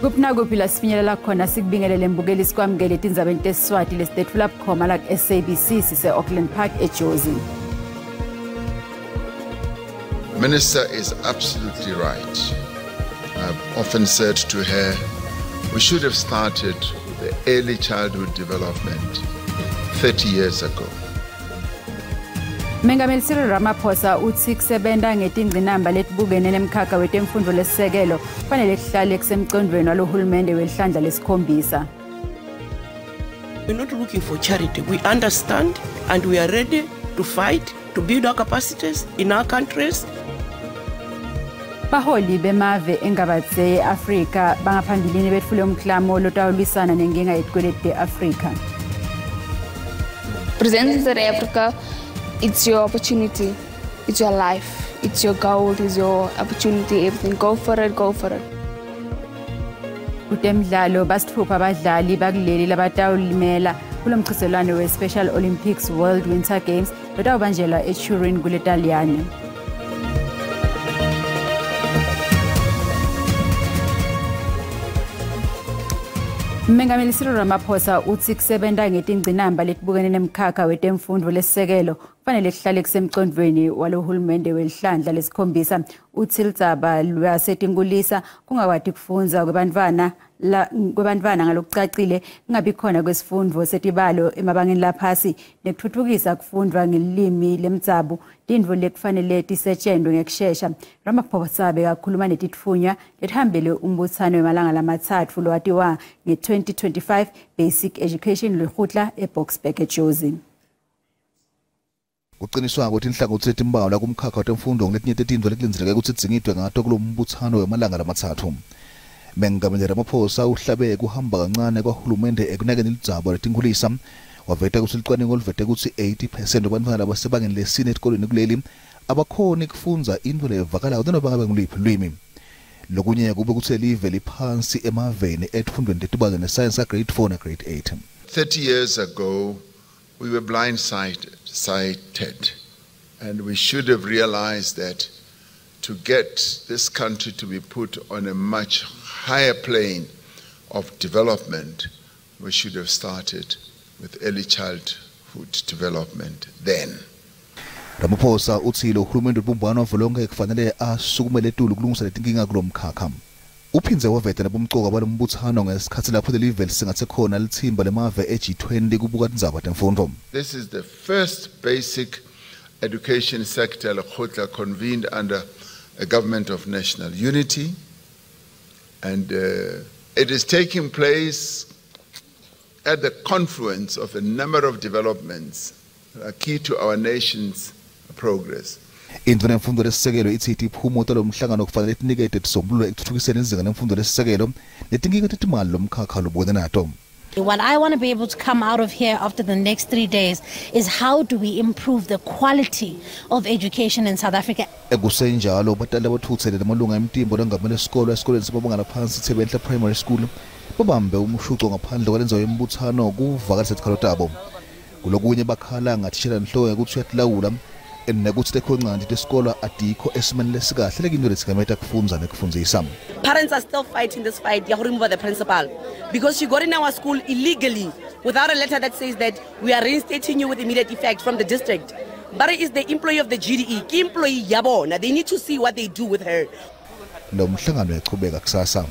Kuphi nakuphi la sifinyelela khona, sikubingelele mbukeli, sikwamukele etindzabeni tesiswati lesitetfula bukhoma la ku-SABC sise-Auckland Park eJozi. Minister is absolutely right. I've often said to her, we should have started the early childhood development 30 years ago. Mengameli Cyril Ramaphosa utsi kusebenta ngetingcinamba letibukene nemkhakha wetemfundvo lesisekelo kufanele kuhlale kusemcondvweni walohulumende welihlandla lesikhombisa. We're not looking for charity. We understand and we are ready to fight to build our capacities in our countries. Baholi bemave engabatse e-Afrika bangaphambilini betfule umklamo lotawulwisana nenkinga yetikweleti te-Afrika. Presenting South Africa, it's your opportunity, it's your life, it's your goal, it's your opportunity, everything. Go for it, go for it. Kutemidlalo, basitfupha abadlali bakuleli labatawulimela kulomqhudelwano we-Special Olympics World Winter Games lotawubanjelwa eTurin kuleTaliyane. Mengameli Cyril Ramaphosa utsi kusebenta ngetingcinamba letibukene nemkhakha wetemfundvo lesisekelo kufanele kuhlale kusemcondvweni walohulumende welihlandla lesikhombisa. Utsi ludzaba lwasetinkulisa kungakwati kufundza kwebantfwana ngalokucacile, kungabi khona kwesifundvo setibalo emabangeni laphasi nekutfutfukisa kufundvwa ngelulwimi lemdzabu, tintfo lekufanele tisetjentwe ngekushesha. Ramaphosa bekakhuluma netitfunywa letihambele umbutsano wemalanga lamatsatfu lowatiwa nge-2025 Basic Education Lekgotla eBoksburg eJozi. Kuqiniswa ukuthi inhlangothi letimbalwa kumkhakha wetemfundo nguletinye tetintfo lekulindzeleke kutsi dzingidwe ngato kulo mbutsano wemalanga lamatsatfu. Mengameli Ramaphosa uhlabe kuhamba kancane kwahulumende ekunakeni ludzaba lwetinkhulisa, waveta kutsi lucwaningo luvete kutsi 80% webantfwana labasebangeni lesine etikolweni kuleli abakhoni kufundza intfo levakalako noma ngabe nguliphi lulwimi. Lokunye kube kutsi live liphansi emaveni etfundweni tetibalo nesayensi ka-grade 4 na-grade 8. 30 years ago, we were blindsided, sighted, and we should have realized that to get this country to be put on a much higher plane of development, we should have started with early childhood development then. Ramaphosa utsi lo hulumende webumbano wavelonkhe kufanele asukumele etulu kulungisa letinkinga kulomkhakha. Uphindze waveta nabumcoka balombutsano ngesikhatsi lapho lelive lisingatse khona litsimba lemave e-G20 kubuka tindzaba temfundvo. This is the first basic education sector Lekgotla convened under a government of national unity, and it is taking place at the confluence of a number of developments that are key to our nation's progress. Indvuna yemfundvo lesisekelo itsi tiphumo talomhlangano kufanele tinikete tisombululo ekutfutfukiseni izinga lemfundvo lesisekelo netinkinga tetimali lomkhakha lobukene nato. What I want to be able to come out of here after the next 3 days is how do we improve the quality of education in South Africa. Ekusenjalo batali labatfutsele lamalunga emtimba longamele isikolo esikoleni sebabanga laphansi Thebenhle Primary School babambe umshuco ngaphandle kwalendzawo yembutsano kuvakalisa tikhalo tabo. Kulokunye bakhala ngathishela nhloko ukuthi uyatilawula nekuthi tekhoncane tesikolo adikho esimeni lesikahle lekinto lesigameta kufundza nekufundzisa. Parents are still fighting this fight ya go remove the principal because she got in our school illegally without a letter that says that we are reinstating you with immediate effect from the district. But is the employee of the GDE, ke employee ya bona. They need to see what they do with her. Lo mhlangano uyachubeka kusasa.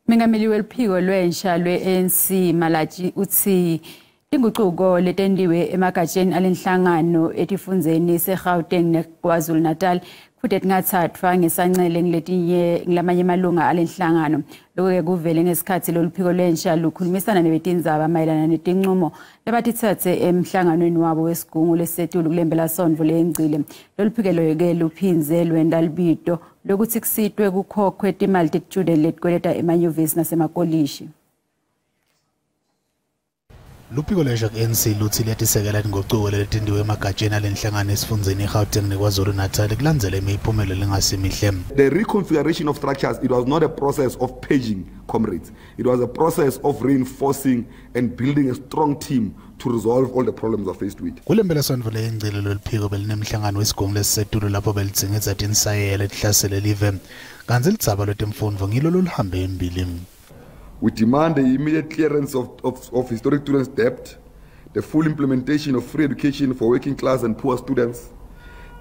Mengameli weliphiko lwensha lwe-ANC Malatji utsi tingucuko letentiwe emagatsheni alenhlangano etifundzeni seGauteng neKwaZulu Natal futhi tingatsatfwa ngesancele ngiletinye ngilamanye amalunga alenhlangano. Lokho-ke kuvele ngesikhatsi loluphiko lwensha lukhulumisana nebetindzaba mayelana netincumo labatitsatse emhlanganweni wabo wesigungu lesisetulu kulempelasonto leyengcile. Loluphiko-ke luphindze lwenta libito lokuthi kusitwe kukhokhwe timali tetitjudeni letikweleta emanyuvesi nasemakolishi. Luphiko lwesha ku-ANC lutsi liyatisekela tingucuko letintiwe emagatsheni alenhlangano esifundzeni iGauteng neKwaZulu-Natal kulandzela imiphumela lengasimihle. The reconfiguration of structures, it was not a process of purging comrades. It was a process of reinforcing and building a strong team to resolve all the problems we're faced with. Kulempelasonto leyengcile loluphiko belinemhlangano wesigungu lesisetulu lapho belidzingidza tinsayela letihlasele live kantsi lidzaba lwetemfundvo ngilo loluhambe embili. We demand the immediate clearance of historic students' debt, the full implementation of free education for working class and poor students.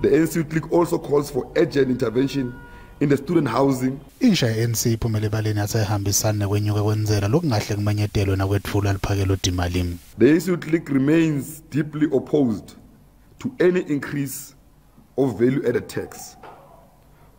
The ANC Youth League also calls for urgent intervention in the student housing. Insha ye-ANC iphumele ebaleni yathi ayihambisani nekwenyuka kwentsela lokungahle kumenyetelwe nakwetfulwa liphakelo timali. The ANC Youth League remains deeply opposed to any increase of value-added tax,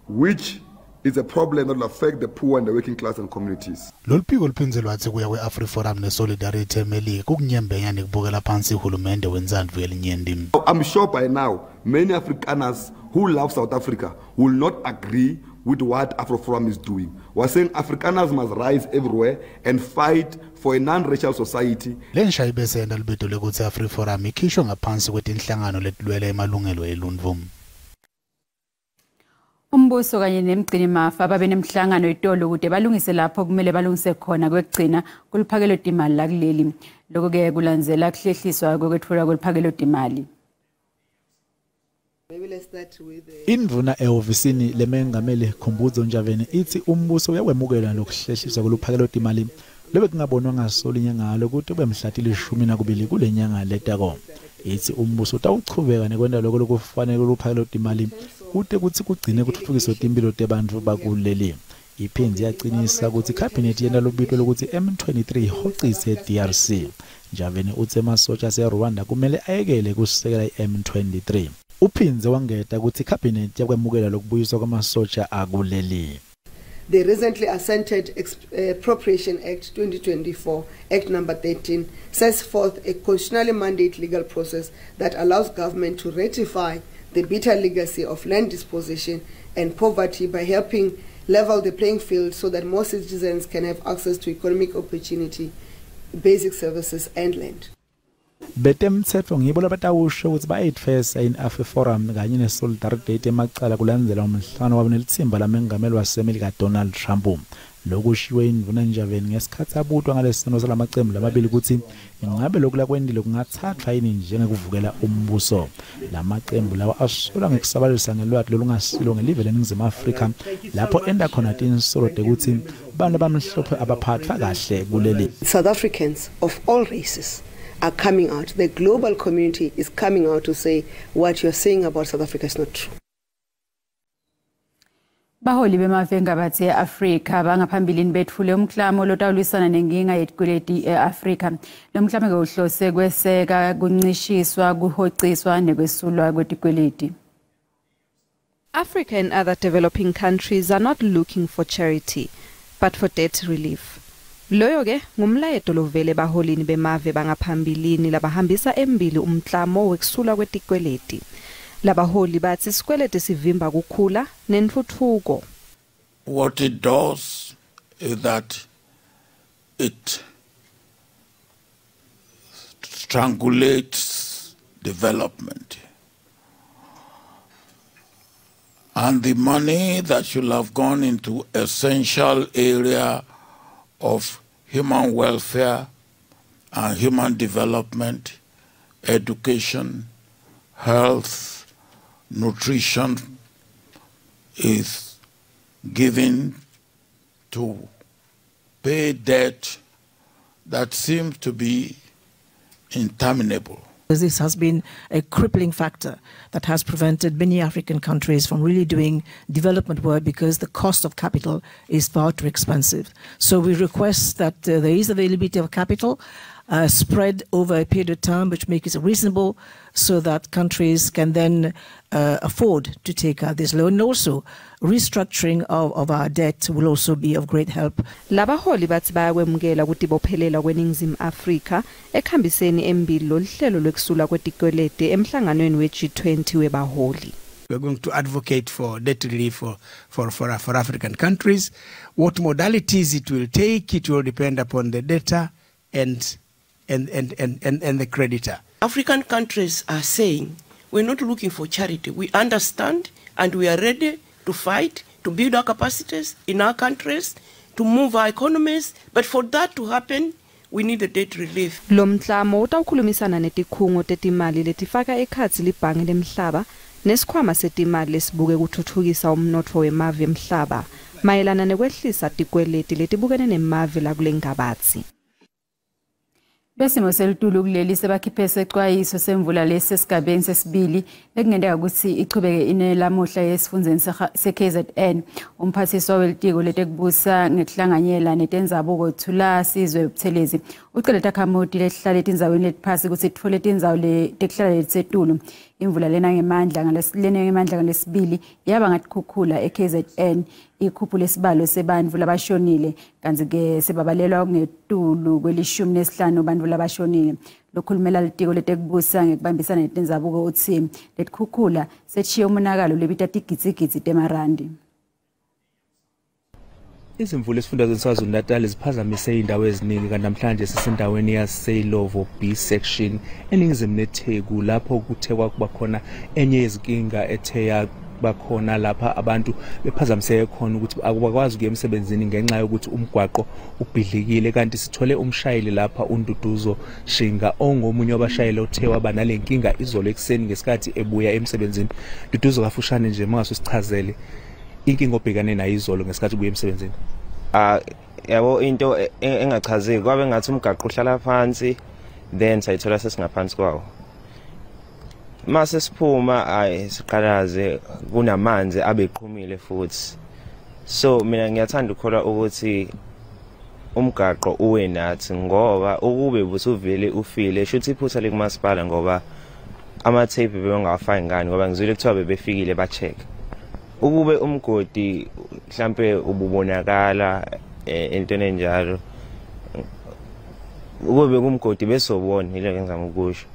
which is a problem that will affect the poor and the working class and communities. Lolu phiko luphindze lwatsi kuya kwe-AfriForum ne-Solidarity eMelika kukunyembenya nekubukela phansi uhulumende wentsandvo yelinyenti. I'm sure by now many Afrikaners who love South Africa will not agree with what AfriForum is doing. We're saying Afrikaners must rise everywhere and fight for a non-racial society. Lensha ibese yenta lubito lwekutsi AfriForum ikhishwe ngaphansi kwetinhlangano letilwela emalungelo eluntfu. Umbuso kanye nemgcinimafa babe nemhlangano itolo ukuze balungise lapho kumele balungise khona kwekugcina kuluphakelo timali lakuleli. Lokho-ke kulandzela kuhlehliswa kokwetfulwa kweliphakelo timali. Indvuna ehhovisini lemengameli Khumbudzo Ntshavheni itsi umbuso uyakwemukela lokuhlehliswa koluphakelo timali lobe kungabonwa ngasolinye ngalo kute kube mhla 12 kule nyanga letako. Itsi umbuso utawuchubeka nekwenta lokho lokufanele kuluphakelo timali kute kutsi kugcine kutfutfukiswe timphilo tebantfu bakuleli. Iphindze yacinisa kutsi ikhabhinethi yenta lubito lokuthi M23 ihocise DRC. Ntshavheni utsi emasotja aseRwanda kumele ayekele kusekela i-M23. Uphindze wangeta kutsi ikhabhinethi yakwemukela lokubuyiswa kwamasoja akuleli. The recently assented Appropriation Act 2024, Act number 13, sets forth a constitutionally mandated legal process that allows government to ratify the bitter legacy of land dispossession and poverty by helping level the playing field so that more citizens can have access to economic opportunity, basic services and land. Betemtsetfo ngibo labatawusho kutsi bayitfesa yini AfriForum kanye ne-Solidarity emacala kulandzela umhlangano wabo nelitsimba lamengameli waseMelika Donald Trump. Lokushiwe indvuna Ntshavheni ngesikhatsi abutwa ngalesimo salamacembu lamabili kutsi ingabe lokhu lakwentile kungatsatfwa yini njengekuvukela umbuso. Lamacembu lawa asolwa ngekusabalalisa ngelwati lolungasilo ngelive leNingizimu Afrika lapho enta khona tinsolo tekutsi bantu abamhlophe abaphathwa kahle kuleli. South Africans of all races are coming out. The global community is coming out to say what you're saying about South Africa is not true. Baholi bemave engabatsi e-Afrika bangaphambilini betfule umklamo lotawulwisana nenkinga yetikweleti e-Afrika. Lo mklamo-ke uhlose kweseka kuncishiswa, kuhociswa nekwesulwa kwetikweleti. Africa and other developing countries are not looking for charity, but for debt relief. Loyo ke ngumlayeto lovele baholini bemave bangaphambilini labahambisa embili umklamo wekusulwa kwetikweleti. Labaholi batsi sikweleti sivimba kukhula nentfutfuko. What it does is that it strangulates development. And the money that should have gone into essential area of human welfare and human development, education, health, nutrition is given to pay debt that seems to be interminable. This has been a crippling factor that has prevented many African countries from really doing development work because the cost of capital is far too expensive. So we request that there is availability of capital spread over a period of time, which makes it reasonable so that countries can then afford to take out this loan. And also, restructuring of our debt will also be of great help. Labaholi batsi bayakwemukela kutibophelela kweNingizimu Afrika ekuhambiseni embili loluhlelo lwekusulwa kwetikweleti emhlanganweni we-G20 webaholi. We're going to advocate for debt relief for African countries. What modalities it will take, it will depend upon the data and and the creditor. African countries are saying, we're not looking for charity. We understand and we are ready to fight, to build our capacities in our countries, to move our economies. But for that to happen, we need the debt relief. Lo mklamo utawukhulumisana netikhungo tetimali letifaka ekhatsi libhange lemhlaba nesikhwama setimali lesibuke kutfutfukisa umnotfo wemave emhlaba mayelana nekwehlisa tikweleti letibukene nemave lakulengabatsi. Besimo selitulu kuleli sebakhiphe secwayiso semvula lesesigabeni sesibili ekungenteka ukuthi ichubeke ine lamuhla esifundzeni se-KZN. Umphathiswa welitiko letekubusa ngekuhlanganyela netendzabuko Thulasizwe Buthelezi ucele takhamuti letihlala etindzaweni letiphasi ukuthi titfole tindzawo tekuhlala letisetulu. Imvula lena ngemandla ngalesibili yaba ngatikhukhula e-KZN ikhuphule isibalo sebantfu labashonile kantsi ke sebabalelwa ngetulu kwe-15 bantfu labashonile. Lokhulumela litiko letekubusa ngekubambisana netendzabuko utsi letikhukhula setshiye umonakalo lebita tigidzigidzi temarandi. Izimvula esifundazweni saKwaZulu-Natal ziphazamise indawo eziningi kanti namhlanje sisendaweni yaseLovo B section eningizimu neTheku lapho kuthe kwakuba khona enye yezinkinga ethe yabakhona lapha abantu bephazamiseke khona ukuthi akubakwazi ukuya emsebenzini ngenxa yokuthi umgwaqo ubhidlikile. Kanti sithole umshayeli lapha uNduduzo Shinga ongomunye wabashayeli othe waba nale nkinga izolo ekuseni ngesikhathi ebuya emsebenzini. Nduduzo, kafushane nje mangase usichazele inkinga obhekane nayo izolo ngesikhathi ubuye emsebenzini. Yabo into engachazeki kwabe ngathi umgaqo uhlala phansi then sayithola sesingaphansi kwawo. Mase siphuma ayi siqalaze kunamanzi abeqhumile futhi. So mina ngiyathanda ukukholwa ukuthi umgaqo uwe nathi ngoba ukube busuvele ufile shuthi iphutha likumasipala ngoba ama-tape bebengawafaki ngani ngoba ngizwile kuthiwa bebefikile ba-check. Ukube umgodi mhlambe ububonakala entweni enjalo ukube kumgodi besobona ile ngizama ukusho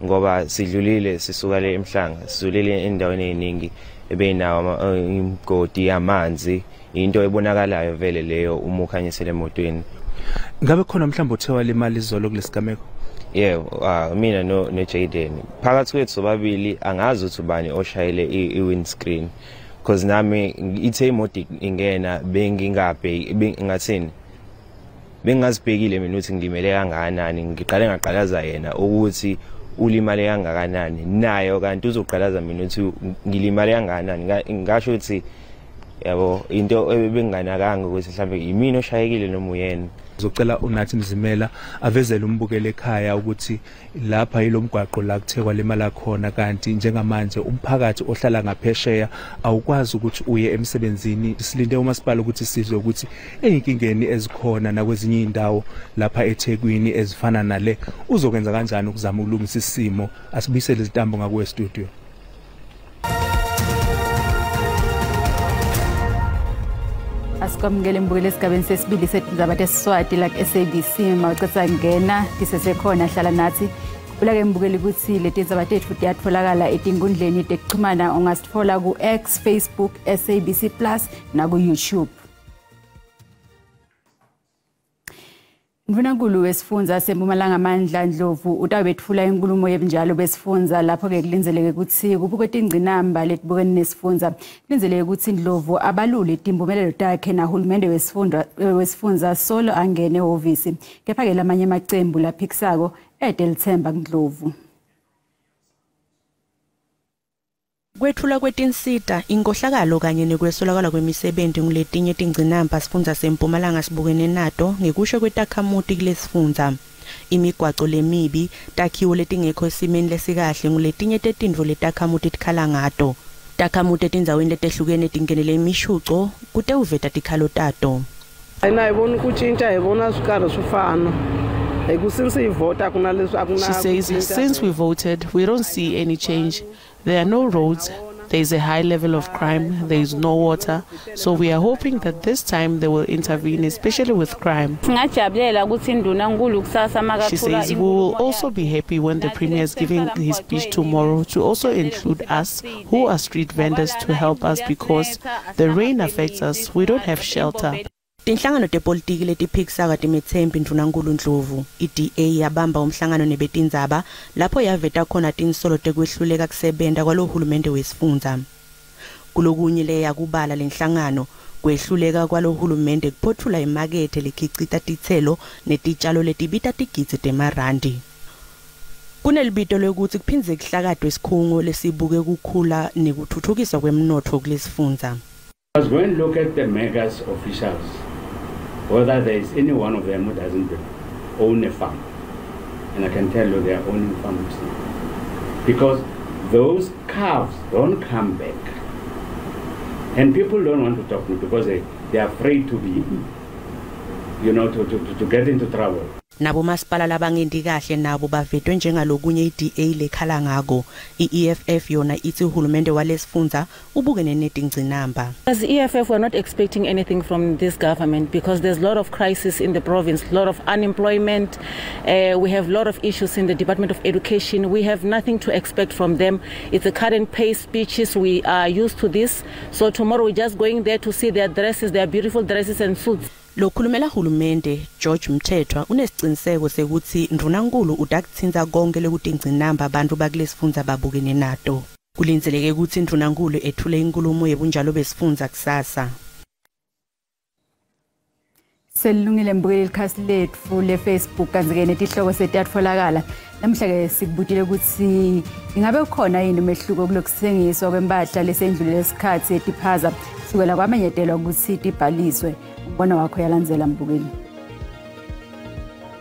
ngoba sidlulile sisuka le emhlanga sidlulile endaweni eziningi ebenawo imigodi yamanzi into ebonakalayo vele leyo uma ukhanyisele emotweni. Ngabe khona mhlawumbe uthe walimala izolo kulesigameko? Yebo, mina no Jaden phakathi kwethu sobabili angazi ukuthi ubani oshayele i-windscreen because nami ithe imoto ingena bengingabheki bengathini bengazibhekile mina ukuthi ngilimele kangakanani. Ngiqale ngaqalaza yena ukuthi ulimale kangakanani nayo kanti uzoqalaza mina ukuthi ngilimale kangakanani. Ngisho ukuthi yabo into ebenganakanga ukuthi mhlambe yimina oshayekile noma uyena. Ngizocela uNathi Mzimela avezele umbukele ekhaya ukuthi lapha yilomgwaqo la kuthe kwalimala khona kanti njengamanje umphakathi ohlala ngaphesheya awukwazi ukuthi uye emsebenzini. Silinde umasipala ukuthi sizwe ukuthi eyinkingeni ezikhona nakwezinye indawo lapha eThekwini ezifana nale uzokwenza kanjani ukuzama ukulungisa isimo. Asibuyisele izintambo ngakuwe studio. Asikwamukele mbukele esigabeni sesibili setindzaba tesiswati la ku-SABC. Mawucetha ngena tisesekhona hlala nathi. Khumbula-ke mbukeli ukuthi letindzaba tetfu tiyatfolakala etinkundleni tekuchumana, ungasitfola ku-X, Facebook, SABC Plus naku-YouTube. Ndvunankulu wesifundza seMpumalanga Mandla Ndlovu utawubetfula inkulumo yebunjalo besifundza lapho-ke kulindzeleke ukuthi kubukwe tingcinamba letibukene nesifundza. Kulindzeleke ukuthi Ndlovu abalule timphumelelo takhe nahulumende wesifundza solo angene ehhovisi. Kepha-ke lamanye amacembu laphikisako ede litsemba kuNdlovu. Kwetfulwa kwetinsita, inkohlakalo kanye nekweswelakala kwemisebenti nguletinye tingcinamba sifundza seMpumalanga sibukene nato ngekusho kwetakhamuti kulesifundza. Imigwaco lemibi, takhiwo letingekho esimeni lesikahle nguletinye tetintfo letakhamuti tikhala ngato. Takhamuti etindzaweni letehlukene tingenele imishuco kutewuveta tikhalo tato. Hina hi voni ku cinca, hi vona swi karhi swi fana. She says, since we voted, we don't see any change. There are no roads, there is a high level of crime, there is no water. So we are hoping that this time they will intervene, especially with crime. She says we will also be happy when the Premier is giving his speech tomorrow to also include us who are street vendors to help us because the rain affects us, we don't have shelter. Tinhlangano tepolitiki letiphikisako timethembi Ndvunankhulu Ndlovu. I-DA yabamba umhlangano nebetindzaba lapho yaveta khona tinsolo tekwehluleka kusebenta kwalohulumende wesifundza. Kulokunye leyakubala lenhlangano kwehluleka kwalohulumende kuphothula imakethe lekhicita titselo netitjalo letibita tigidzi temarandi. Kunelibito lwekutsi kuphindze kuhlakatwe isikhungo lesibuke kukhula nekuthuthukiswa kwemnotfo kulesifundza. Let's go and look at the megas officials, whether there is any one of them who doesn't own a farm. And I can tell you they are owning farms now. Because those calves don't come back. And people don't want to talk to me because they are afraid to be, you know, to get into trouble. Nabo masipala labangenti kahle nabo bavetwe njengalokunye i-DA lekhala ngako. I-EFF yona ithi uhulumende walesifundza ubukene netingcinamba. As EFF, we're not expecting anything from this government because there's a lot of crisis in the province, a lot of unemployment. We have a lot of issues in the Department of Education. We have nothing to expect from them. It's a current pay speeches. We are used to this. So tomorrow we're just going there to see their dresses, their beautiful dresses and suits. Lokhulumela hulumende George Mthethwa unesiciniseko sekuthi Ndvunankhulu utakutsinza konke lekutingcinamba abantu bakulesifundza babukene nato. Kulindzeleke kutsi Ndvunankhulu ethule inkulumo yebunjalo besifundza kusasa. Selungile mbukeli likhasi letfu le-Facebook kantsi-ke netihloko setiyatfolakala. Namhla-ke sikubutile kutsi ingabe kukhona yini umehluko kulokutsengiswa kwempahla lesendlulele isikhatsi etiphaza kusukela kwamenyetelwa kutsi tibhaliswe. Umbono wakho yalandzela mbukeli.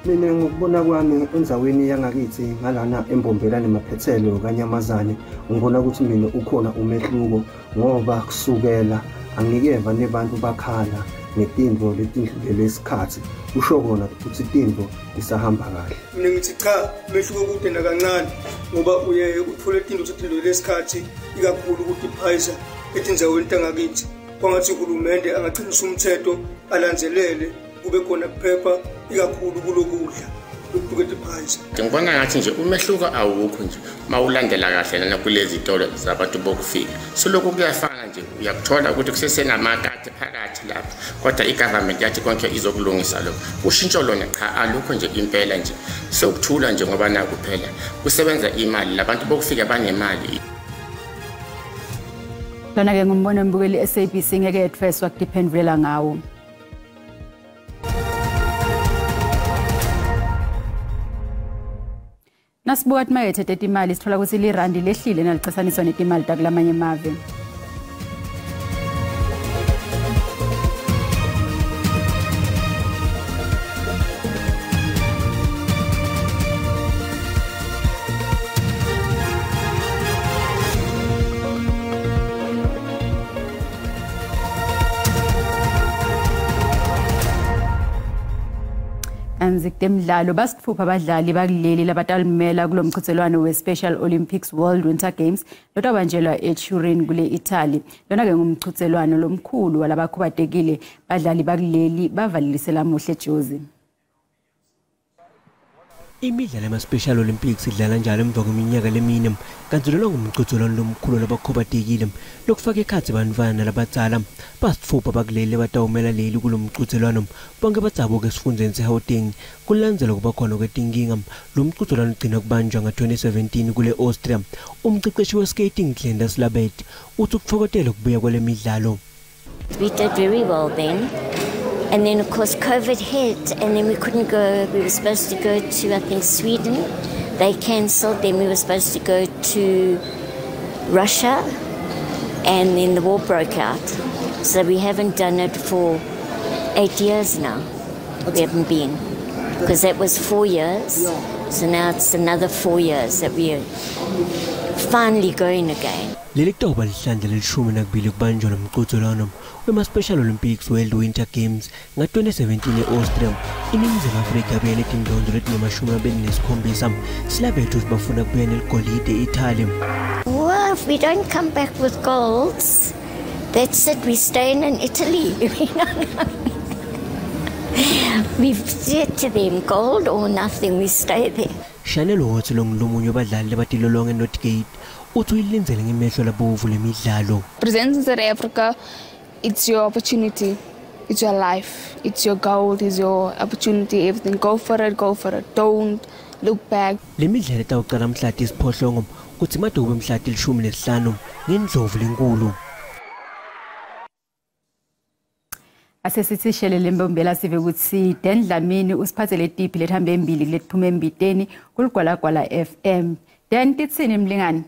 Mina ngokubona kwami endzaweni yangakithi ngalana eMbombela nemaphethelo kaNyamazane ngibona ukuthi mina ukhona umehluko ngoba kusukela angikeva nebantu bakhala ngetintfo letindlulele isikhathi kusho kona ukuthi tintfo tisahamba kahle. Mina ngithi cha, umehluko kude nakancane ngoba uye uthole tintfo setindlulele isikhathi ikakhulu ukuthi etindzaweni tangakithi. Kwangathi uhulumende angaqinisa umthetho alandzelele kube khona kuphepha ikakhulu kulokudla lokubuketa iphayisa. Ngibona ngathi nje umehluko awukho nje mawulandela kahle lana kulezi zitolo zabantu bokufika. So lokhu kuyafana nje uyakuthola ukuthi kusesenamakati phakathi lapha kodwa i-government yathi konke izokulungisa lokho. Ushintsho lona cha alukho nje impela nje. Sokuthula nje ngoba naku phela kusebenza imali labantu bokufika banemali. Lona-ke ngumbono mbukeli SABC ngeke yetfweswa kutiphendvulela ngawo. Nasibuka timakethe tetimali sithola kutsi lirandi lehlile nalicasaniswa netimali takulamanye emave. Temidlalo basitfupha abadlali bakuleli labatalimela kulo mchudzelwano we-Special Olympics World Winter Games lotabanjelwa eTurin kule Italy. Lona-ke ngumchudzelwano lomkhulu walabakhubatekile. Badlali bakuleli bavalelisela muhle eJozi. Imidlalo yama-Special Olympics idlala njalo emva kweminyaka lemine kanti lona ngumchudzelwano lomkhulu labakhubatekile lokufaka ekhatsi bantfwana labadzala. Basitfupha bakuleli batawumela leli kulo mchudzelwano bonke badzabuka esifundzeni seGauteng kulandzela kuba khona kwetinkinga. Lo mchudzelwano ugcina kubanjwa nga-2017 kule Austria. Umceceshi we-skating Glenda Slabet uthi ukutfokotela kubuya kwale midlalo. We did very well then. And then, of course, COVID hit, and then we couldn't go. We were supposed to go to, I think, Sweden. They cancelled. Then we were supposed to go to Russia, and then the war broke out. So we haven't done it for 8 years now. We haven't been, because that was 4 years. So now it's another 4 years that we're finally going again. Leli kutawuba lihlandla lelishumi nakubili kubanjwa lomchudzelwano wema-Special Olympics World Winter Games nga-2017 e-Austria. INingizimu Afrika yabuya netindlondlo letingemashumi Slabet uthi bafuna kubuya neligolide e-Italy. Well, if we don't come back with golds, that's it, we're staying in Italy. We've said to them, gold or nothing, we stay there. Chanel Watts longulomunye wabadlali labatilolonga eNorthgate uthi uyilindzele ngemehlo labovu lemidlalo. Presenting South Africa, it's your opportunity. It's your life, it's your goal, it's your opportunity, everything. Go for it, go for it. Don't look back. Le midlalo itawucala mhla tisiphohlongo kutsi madube mhla 15 ngendlovu lenkulu. Asesithi shelele Mbombela sive kutsi Dan Dlamini usiphathele tiphi lethambe embili kuletiphume embiteni kuligwalagwala FM. Dan, titsini mlingani?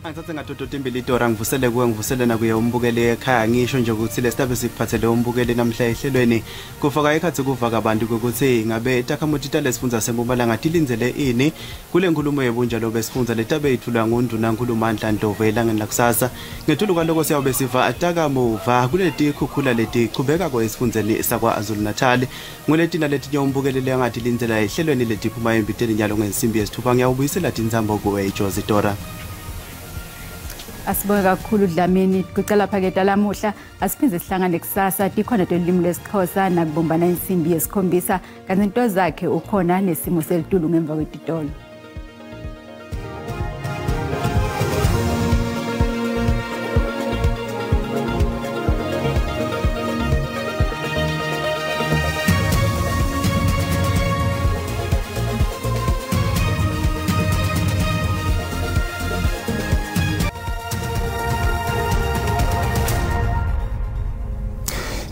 Angithathe ngatotota imbili Dora, ngivusele kuwe, ngivusele nakuye umbukeli ekhaya. Ngisho nje ukuthi lesitabe sikuphathele umbukeli namhla ehlelweni kufaka ikhathi kuva kabantu ukuthi ngabe takhamuti talesifundza seMpumalanga tilindzele ini kule nkulumo yebunjalo besifundza letabe ithulwa nguNdunankulu Mandla Ndlovu elangeni lakusasa. Ngetulu kwaloko siyawube siva atakamuva kuleti khukhula letichubekako esifundzeni sakwaZulu Natal. Nguletina letinye umbukeli lengatilindzela ehlelweni letiphuma embiteni nyalo ngensimbi yesithupha. Ngiyawubuyisela tintsambo kuwe Jozi Dora. Asibonge kakhulu Dlamini. Kucala phaketa lamuhla asiphindze sihlangane kusasa tikhona tolimi lwesiXhosa nakubumbana insimbi yesikhombisa kanti into zakhe ukhona nesimo selitulu ngemva kwetitolo.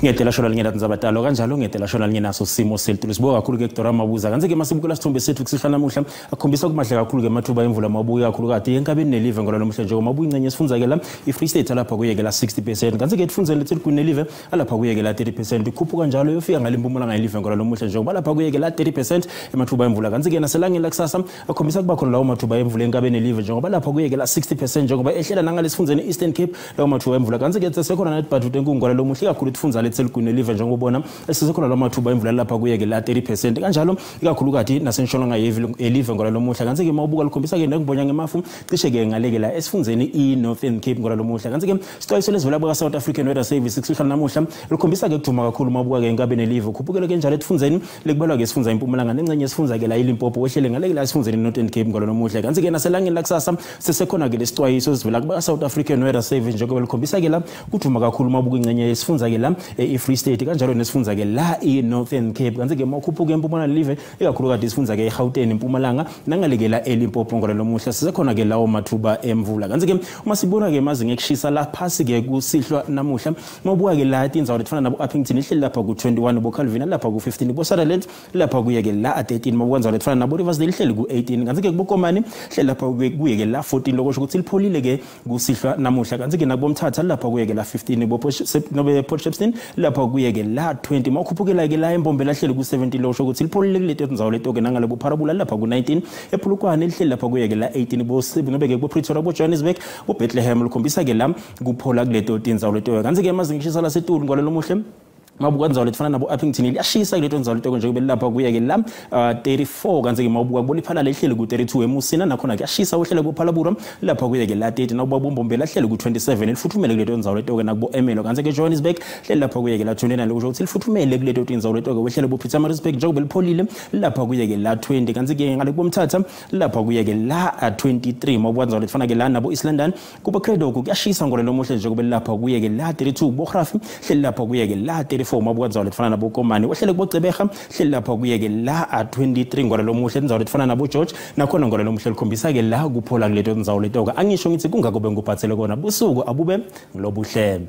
Ngiyadela shona linye latindzaba kanjalo ngiyadela shona linye naso simo selitulu. Sibuka kakhulu ke Dora Mabuza. Kanti ke masibukela sithombe sethu kusihlala namuhla akhombisa kumahle kakhulu ke amathuba emvula mabuya kakhulu kade enkabeni nelive ngola namuhla njengoba mabuya ingcenye esifundza ke la iFree State alapha kuyekela 60%. Kanti ke etifundzeni lethu nelive alapha kuyekela 30%. Ikhuphuka njalo yofika ngale Mpumalanga yelive ngola namuhla njengoba lapha kuyekela 30% emathuba emvula. Kanti ke naselangeni lakusasa akhombisa kuba khona lawo mathuba emvula enkabeni nelive njengoba lapha kuyekela 60% njengoba ehlela nangalesifundzeni Eastern Cape lawo mathuba emvula. Kanti ke sekhona netibhadu tenkungu ngola lomuhla kakhulu tifundza letseligwini live njengoba ubona sisekhona lamathuba emvula lapha kuyekela 30% kanjalo ikakhulukati nasentshonalanga yelive ngola lomuhla. Kanti ke mawubuka likhombisa ke nekubonya ngemafu cishe ke ngalekela esifundzeni i-Northern Cape ngola lomuhla. Kanti ke sixwayiso lesivela buka South African Weather Service kusihlala namuhla likhombisa ke kuduma kakhulu mawubuka ke enkabeni nelive khuphukele ke njalo etifundzeni lekubalwa ke esifundza iMpumalanga nengcenye esifundza ke la iLimpopo wehlele ngalekela esifundzeni i-Northern Cape ngola lomuhla. Kanti ke naselangeni lakusasa sesekhona ke lesixwayiso sivela kuba South African Weather Service njengoba likhombisa ke la kuduma kakhulu mawubuka ingcenye esifundza ke la i-Free State kanjalo nesifundza ke la i-Northern Cape. Kanti ke mawukhuphuka eMpumalanga live ikakhulukati isifundza ke eGauteng eMpumalanga nangalekela eLimpopo ngola lomuhla sisekhona ke lawo mathuba emvula. Kanti ke uma sibona ke amazinga ekushisa la phasi ke kusihlwa namuhla mawubuka ke la tindzawo letifana nabo Upington ihleli lapha ku-21, bo Calvin lapha ku-15, bo Sutherland lapha kuye ke la 13, mawubuka ndzawo letifana nabo Riversdale ihleli ku-18. Kanti ke kuboKomani ihleli lapha kuye ke la 14 lokusho ukuthi lipholile ke kusihlwa namuhla. Kanti ke nakubomthatha lapha kuye ke la 15, bo Port Shepstone lapha kuye ke la 20, mawukhuphukela ke la eMbombela hleli ku-17 lokusho ukuthi lipholile kuleti ndzawo leto ke nangale boPharabula lapha ku-19, ePolokwane lihleli lapha kuye ke la 18, bo nobe ke bo Pretoria bo Johannesburg bo Bethlehem likhombisa ke la kuphola kuleto tindzawo leto. Kanti ke amazinga ekushisa lasetulu ngalo lomuhle mawubuka ndzawo letifana nabo Upington liyashisa kuleto ndzawo leto njengoba lapha kuye ke la 34. Kanti ke mawubuka kubona iphalala ihleli ku-32 eMusina nakhona kuyashisa uhlele kuPhalabura lapha kuye ke la 30, nawubuka boMbombela ihleli ku-27 lifuthumele kuleto ndzawo leto ke nakubo Emelo. Kanti ke Johannesburg ihleli lapha kuye ke la 29 lokusho ukuthi lifuthumele kuleto tindzawo leto ke wehlele bo Pietermaritzburg njengoba lipholile lapha kuye ke la 20. Kanti ke ngale kubomthatha lapha kuye ke la 23, mawubuka ndzawo letifana ke la nabo East London kubo Cradock kuyashisa ngolo lomuhle njengoba lapha kuye ke la 32, boGrafi ihleli lapha kuye ke la 34, mawubuka ndzawo letifana nabo Komani wehlele kuboCebeha hleli lapha kuye ke la 23 ngolo lomuhle ndzawo letifana nabo George nakhona ngolo lomuhle likhombisa ke la kuphola kuleto ndzawo leto. Angisho ngithi kungako benguphathele kona busuku abube ngilobuhle.